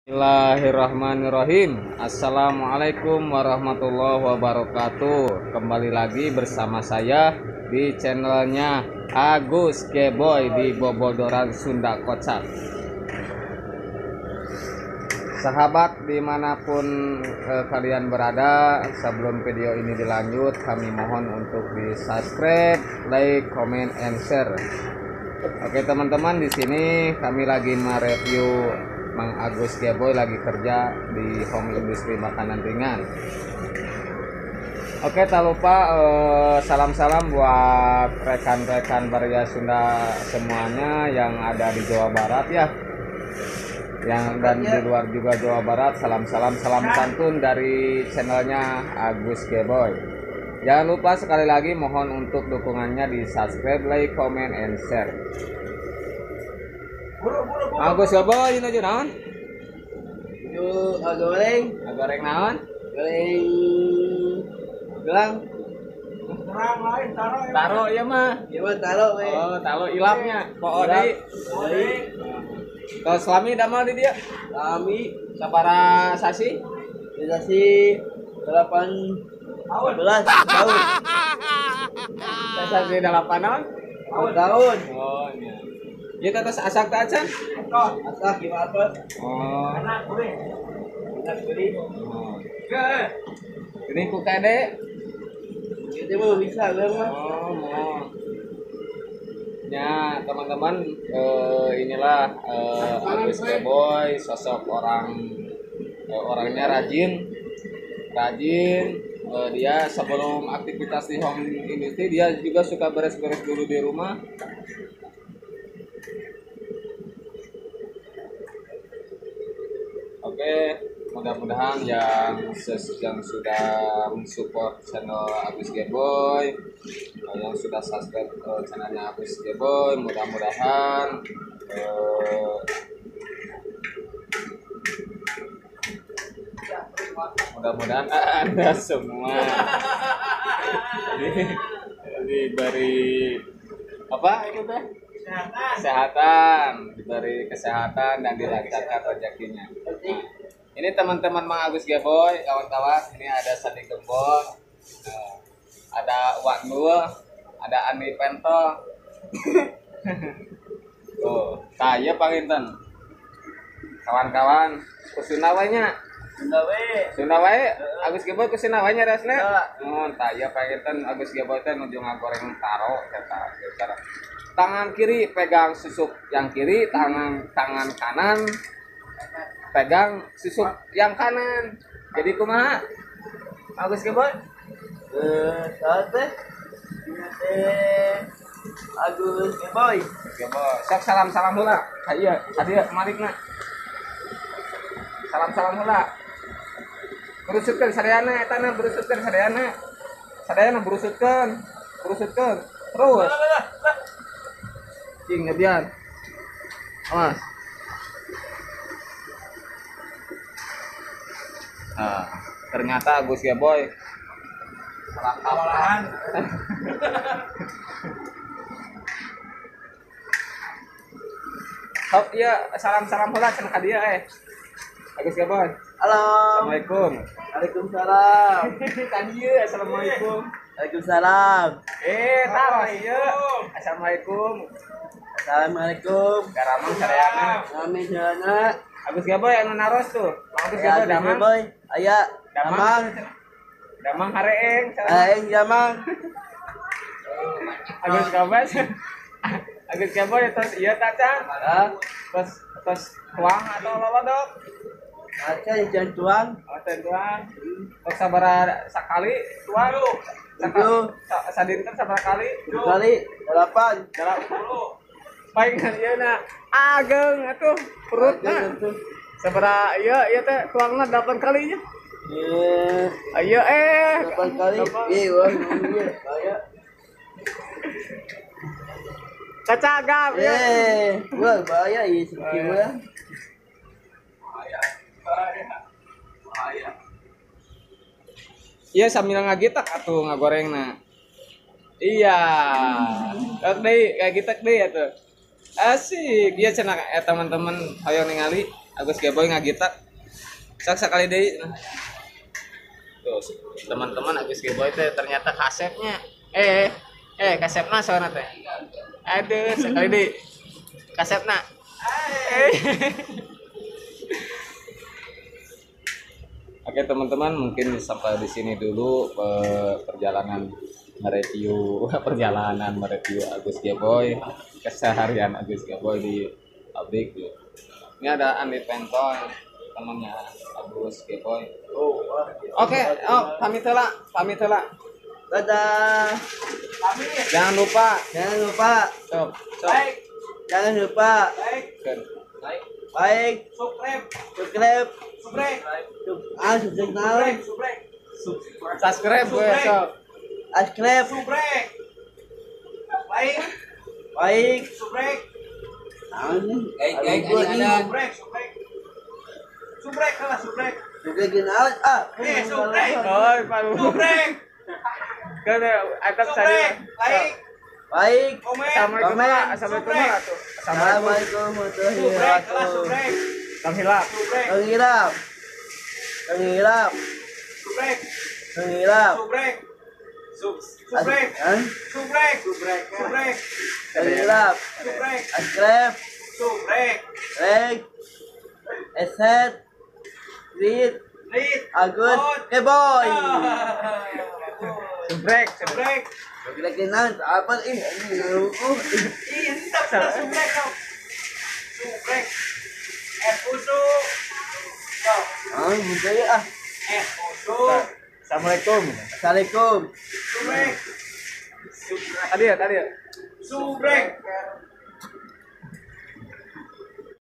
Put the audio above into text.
Bismillahirrahmanirrahim. Assalamualaikum warahmatullahi wabarakatuh. Kembali lagi bersama saya di channelnya Agus Geboy di Bobodoran Sunda Kocak. Sahabat dimanapun kalian berada, sebelum video ini dilanjut, kami mohon untuk di subscribe, like, comment, and share. Oke teman-teman, di sini kami lagi mereview Mang Agus Geboy lagi kerja di home industri makanan ringan. Oke, tak lupa salam-salam buat rekan-rekan Baraya Sunda semuanya yang ada di Jawa Barat ya, yang dan di luar juga Jawa Barat. Salam-salam, salam santun dari channelnya Agus Geboy. Jangan lupa sekali lagi mohon untuk dukungannya di subscribe, like, comment, and share. Agus Geboy, ini aja naon? Itu goreng. Goreng naon? Goreng gelang. Terang lain taro. Taro ya mah. Iya mah taro we. Oh, taro ilapnya. Po'o deui. Tos lami damel di dia? Lami. Sabaraha sasi? Sasi 8 belas tahun. Sasi 8 tahun? Tahun. Oh iya. Ya terus asak tak acan? Asak gimana tuh? Oh. Enak gurih. Enak gurih. Oh. Ini ku kade? Itu mah bisa gue mah. Oh, mau. Ya, teman-teman, inilah Agus Geboy, sosok orang orangnya rajin. Rajin. Dia sebelum aktivitas di home industry dia juga suka beres-beres dulu di rumah. Oke, mudah-mudahan yang sudah mensupport channel Agus Geboy, yang sudah subscribe channelnya Agus Geboy, mudah-mudahan mudah-mudahan Anda semua diberi apa itu teh? Kesehatan, diberi kesehatan dan dilancarkan rezekinya. Nah, ini teman-teman Mang Agus Geboy, kawan-kawan, ini ada Sandi Gembong, ada Wak Nul, ada Andi Pentol. Tuh, saya panginten. Kawan-kawan, kusuna wae nya. Sunda wae. Sunda wae, Agus Geboy kusuna wae nya rasna. Mun tah ieu panginten Agus Geboy teh nuju ngagoreng taro eta cara. Tangan kiri pegang susuk yang kiri, tangan kanan pegang susuk yang kanan. Jadi kumaha? Agus Geboy? Teh. Agus Geboy. Geboy. Sok salam-salam heula. Ka ieu, ka dieu marikna. Salam-salam heula. Berusutkeun sadayana eta na, berusutkeun sadayana. Sadayana berusutkeun. Berusutkeun. Terus. Cing ngebian. Awas. Nah, ternyata Agus Geboy salah kaprahan. Sok ieu salam-salam heula cenah ka dieu eh. Agus Geboy. Halo. Assalamualaikum. Waalaikumsalam. Ka dieu assalamualaikum. Waalaikumsalam. Taruh ieu. Assalamualaikum. Assalamualaikum. Karamang sadayana. Amin sadayana. Agus Geboy anu naros tuh. Agus Geboy damang. Geboy. Aya damang. Damang hareeng. Hareeng damang. Agus Geboy. Agus Geboy terus ieu tacan. Terus terus tuang atau lolodok? Acan jangan tuang. Oh, jangan tuang. Terus sabaraha sakali tuang. Tujuh. Sadinten sabaraha kali? Kali 8. 80. Palingan ieu na ageng atuh perutna. Sabaraha ieu ieu teh tuangna 8 kali nya. Ieu 8 kali. Ieu wah ieu bahaya. Kacagap ieu. Wah bahaya ieu sakieu mah. Bahaya. Bahaya. Bahaya. Ieu sambil ngagitak atuh ngagorengna. Iya. Tok deui kagitak deui atuh. Asik, iya cenah teman-teman hoyong ningali Agus Geboy ngagitar. Sok sakali deui. Tuh, teman-teman Agus Geboy teh ternyata kasepnya. Kasepna soalna teh. Aduh, sekali deui. Kasepna. Oke teman-teman, mungkin sampai di sini dulu perjalanan mereview Agus Geboy, keseharian Agus Geboy di pabrik. Ini ada Andi Pentoy, temannya Agus Geboy. Oke, pamit heula, pamit heula. Dadah. Jangan lupa. Jangan lupa. Sok, sok. Baik. Jangan lupa. Baik. Baik. Baik. Subscribe. Subscribe. Subscribe. Subscribe. Subscribe gue sok. Subscribe. Subscribe. Baik. Baik. Subscribe. Baik, baik, subscribe, subscribe. Subscribe kalah subscribe. Subscribe naon? Ah. Subscribe. Oh, subscribe. Kan atap saya. Baik. Baik. Assalamualaikum. Assalamualaikum. Assalamualaikum warahmatullahi wabarakatuh. Tong hilap. Tong hilap. Tong hilap. Subscribe. Tong hilap. Subscribe. Subscribe. Subscribe. Subscribe. Tong hilap. Subscribe. Subscribe. Subscribe. Like. Eset. Read. Read. Agus Geboy. Subscribe. Subscribe. Lagi naon apa ini? Ih, entah subscribe kau. Subscribe. S usu. Ah, budaya ah. S usu. Assalamualaikum. Assalamualaikum. Subscribe. Tadi ya, tadi ya. Subscribe.